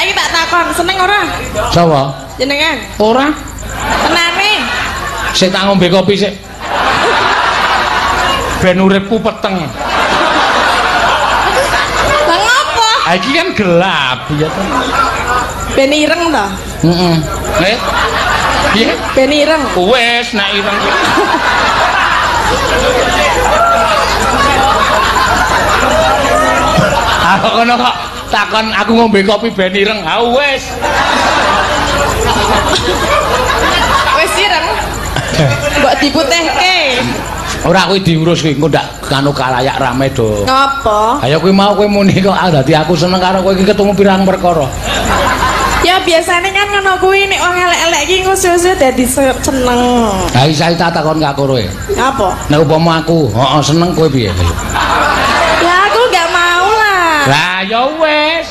Saiki tak takon, seneng ora? Sapa? Jenengan. Ora. Tenane. Sik tak ngombe kopi sik. Ben uripku peteng. Lah ngopo? Ha iki kan gelap ya to. Ben ireng to? Heeh. Eh? Piye? Ben ireng. Wes nek ireng. Aku kono kok takon aku ngombe kopi ben ireng. Ha wis. Wis ireng. Mbok diputihke. Ora kuwi diurus kuwi engko ndak kanu kalayak rame do. Ngopo? Ayo kuwi mau kowe muni kok dadi aku seneng karo kowe iki ketemu pirang perkara. Ya biasane kan ngono kuwi nek wong elek-elek iki engko suwe-suwe dadi seneng. Ha iki saya tak takon karo kowe. Apa? Nek upama aku, heeh seneng kowe piye? Ya aku gak mau lah. Lah ya wis.